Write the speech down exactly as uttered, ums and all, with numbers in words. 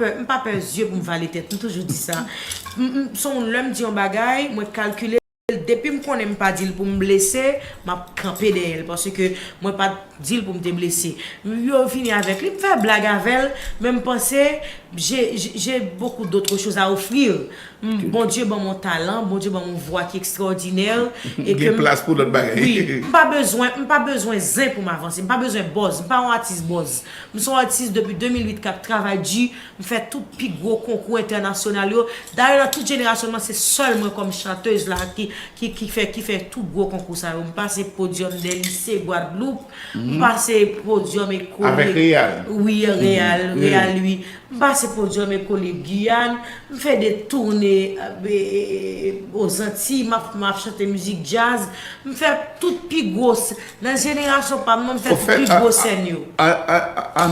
pè, m pa pè zye pou m vale tèt. M toujou di sa. M, m, se yon lè m di yon bagay, mwen kalkile l. Depi m konnen m pa di l pou m blese, m ap kanpe dèyè l. Paske mwen pa t di l pou m te blese. Yo vini avèk li, m fè blag avè l, men m panse, j'ai, j'ai, j'ai beaucoup d'autres choses à offrir. M, Bondye ban m yon talan, Bondye ban m yon vwa ki ekstraòdinè. E ke Gen plas pou lòt bagay. Wi, m pa bezwen, m pa bezwen zen pou m avanse, m pa bezwen buzz, m pa yon atis buzz. M se yon atis depi de mil uit k ap travay di, m fè tout pi gwo konkou entènasyonal yo. Dayè nan tout jenerasyon mwen, se sèl mwen kòm chantèz la ki, ki, ki fè, ki fè tout gwo konkou sa yo. M pase podyòm de lise Gwadloup, m pase podyòm ekole. Avèk Real. Wi, Real, Real, wi. M pase podyòm ekole Giyàn, m fè de toune Ozantiy, m ap, m ap chante mizik djaz, m fè tout pi gwo, nan jenerasyon pa m nan, m fè tout pi gwo sèn yo. A, a, a,